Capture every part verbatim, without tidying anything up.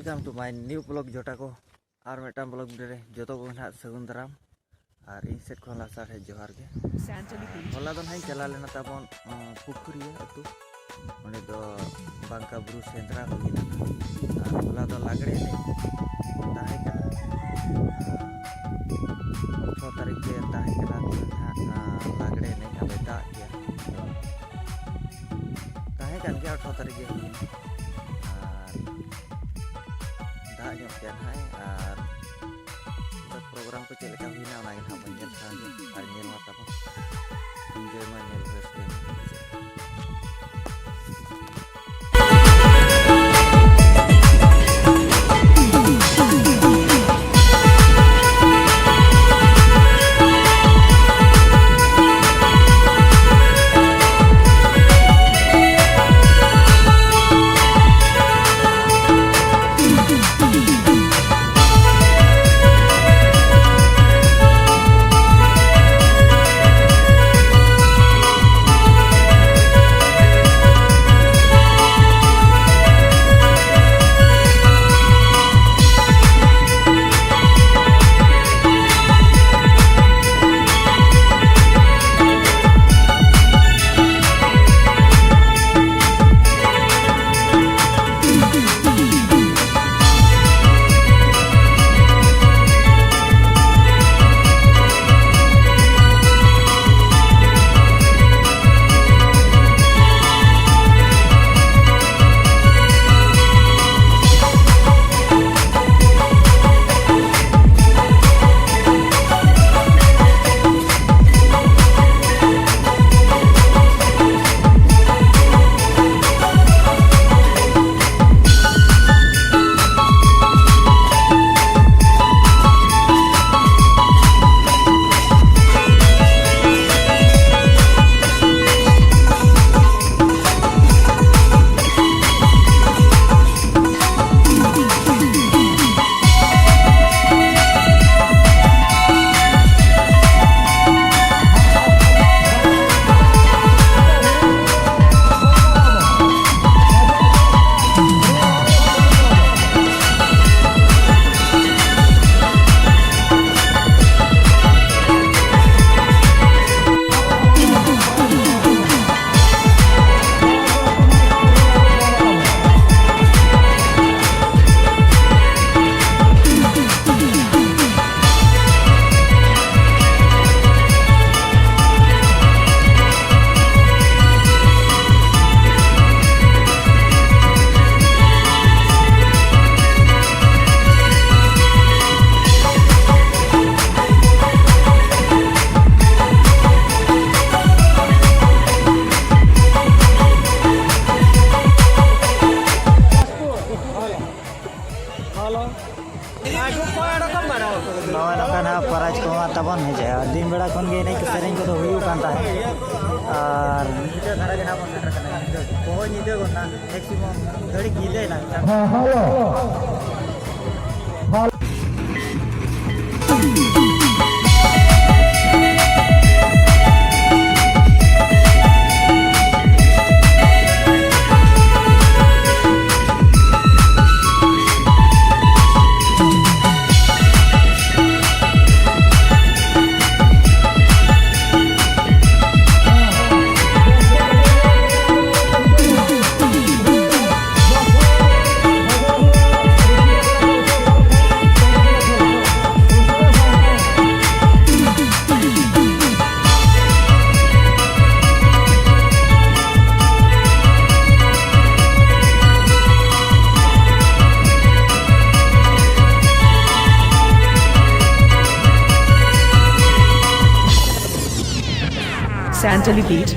Welcome to my new vlog ᱡᱚᱴᱟ ᱠᱚ᱾ ᱟᱨ ᱢᱤᱫᱴᱟᱝ vlog ᱨᱮ ᱡᱚᱛᱚ ᱠᱚ ᱱᱟᱦᱟᱜ ᱥᱟᱹᱜᱩᱱ ᱫᱟᱨᱟᱢ᱾ ᱟᱨ ᱤᱧ ᱥᱮᱫ ᱠᱷᱚᱱ ᱞᱟᱥᱟᱲ ᱦᱮᱡ ᱡᱚᱦᱟᱨ ᱜᱮ᱾ ᱦᱚᱞᱟ ᱫᱚ ᱱᱟᱦᱟᱜ ᱤᱧ ᱪᱟᱞᱟᱣ ᱞᱮᱱᱟ ᱛᱟᱵᱚᱱ, ᱩᱸ, ᱯᱩᱠᱷᱩᱨᱤᱭᱟᱹ ᱟᱹᱛᱩ᱾ ᱚᱸᱰᱮ ᱫᱚ ᱵᱟᱝᱠᱟ ᱵᱩᱨᱩ ᱥᱮᱸᱫᱽᱨᱟ ᱦᱩᱭ ᱞᱮᱱᱟ᱾ ᱟᱨ ᱦᱚᱞᱟ ᱫᱚ ᱞᱟᱜᱽᱲᱮ ᱮᱱᱮᱡ ᱛᱟᱦᱮᱸ ᱠᱟᱱᱟ᱾ ᱟᱴᱷᱨᱚ ᱛᱟᱹᱨᱤᱠᱷ ᱨᱮ ᱛᱟᱦᱮᱸ ᱠᱟᱱᱟ ᱛᱚ ᱱᱟᱦᱟᱜ, ᱟᱸ, ᱞᱟᱜᱽᱲᱮ ᱮᱱᱮᱡ ᱟᱫᱚᱭ ᱫᱟᱜ ᱜᱮᱭᱟ᱾ ᱛᱟᱦᱮᱸ ᱠᱟᱱ ᱜᱮᱭᱟ, ᱟᱴᱷᱨᱚ ᱛᱟᱹᱨᱤᱠᱷ ᱜᱮ ᱦᱩᱭ ᱮᱱᱟ᱾ ᱟᱨ ᱫᱟᱜ ᱧᱚᱜ ᱠᱮᱜᱼᱟ ᱱᱟᱦᱟᱜ, ᱟᱨ program ᱠᱚ ᱪᱮᱫ ᱞᱮᱠᱟ ᱦᱩᱭᱱᱟ, ᱚᱱᱟ ᱜᱮ ᱱᱟᱦᱟᱜ ᱵᱚᱱ ᱧᱮᱞ ᱥᱟᱢᱟᱝᱟ ᱟᱨ ᱧᱮᱞ ᱢᱟ ᱛᱟᱵᱚᱱ᱾ Enjoy ᱢᱟ ᱧᱮᱞ ᱨᱟᱹᱥᱠᱟᱹ ᱢᱟ᱾ ᱱᱚᱜᱼᱚᱭ ᱱᱚᱝᱠᱟ ᱱᱟᱦᱟᱜ ᱯᱨᱟᱭᱤᱡᱽ ᱠᱚ ᱮᱢᱟ ᱛᱟᱵᱚᱱ᱾ ᱦᱮᱸ ᱪᱮ, ᱫᱤᱱ ᱵᱮᱲᱟ ᱠᱷᱚᱱ ᱜᱮ ᱮᱱᱮᱡ ᱥᱮᱨᱮᱧ ᱠᱚᱫᱚ ᱦᱩᱭᱩᱜ ᱠᱟᱱ ᱛᱟᱦᱮᱸᱫ᱾ ᱟᱨ ᱧᱤᱫᱟᱹ ᱫᱷᱟᱨᱟ ᱜᱮ ᱱᱟᱦᱟᱜ ᱵᱚᱱ ᱥᱮᱴᱮᱨ ᱠᱟᱱᱟ, ᱧᱤᱫᱟᱹ ᱵᱚᱦᱚᱜ ᱧᱤᱫᱟᱹ ᱜᱚᱫ ᱱᱟ, ᱢᱮᱠᱥᱤᱢᱟᱢ ᱜᱷᱟᱹᱲᱤᱡ ᱧᱤᱫᱟᱹᱭᱮᱱᱟ᱾ ᱦᱮᱸ, ᱦᱮᱞᱳ᱾ Santali beat.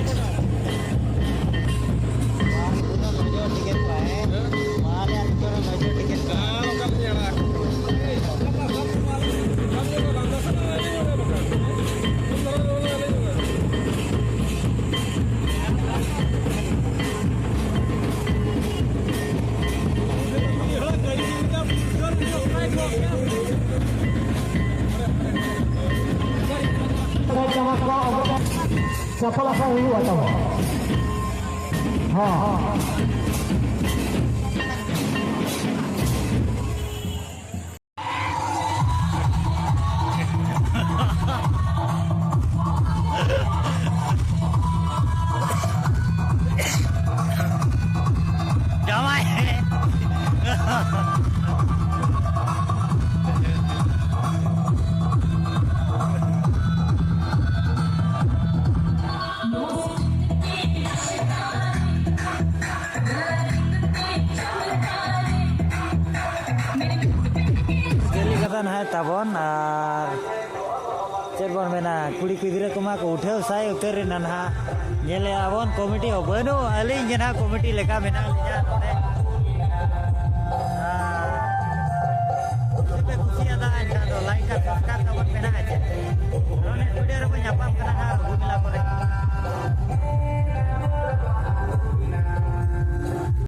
ᱪᱟᱯᱟᱞ ᱟᱠᱟ ᱦᱩᱭᱩᱜᱼᱟ ᱛᱟᱵᱚᱱ᱾ ᱦᱚᱸ᱾ ᱡᱟᱶᱟᱭ᱾ ᱪᱮᱫ ᱞᱮᱠᱟ ᱫᱚ ᱱᱟᱦᱟᱜ ᱛᱟᱵᱚᱱ, ᱟᱨ ᱪᱮᱫ ᱵᱚᱱ ᱢᱮᱱᱟ, ᱠᱩᱲᱤ ᱜᱤᱫᱽᱨᱟᱹ ᱠᱚᱢᱟ ᱠᱚ ᱩᱴᱷᱟᱹᱣ ᱥᱟᱭ ᱩᱛᱟᱹᱨ ᱮᱱᱟ ᱱᱟᱦᱟᱜ᱾ ᱧᱮᱞᱮᱜᱼᱟ ᱵᱚᱱ, ᱠᱚᱢᱤᱴᱤ ᱦᱚᱸ ᱵᱟᱹᱱᱩᱜ, ᱟᱹᱞᱤᱧ ᱜᱮ ᱱᱟᱦᱟᱜ ᱠᱚᱢᱤᱴᱤ ᱞᱮᱠᱟ ᱢᱮᱱᱟᱜ ᱞᱤᱧᱟ ᱱᱚᱰᱮ᱾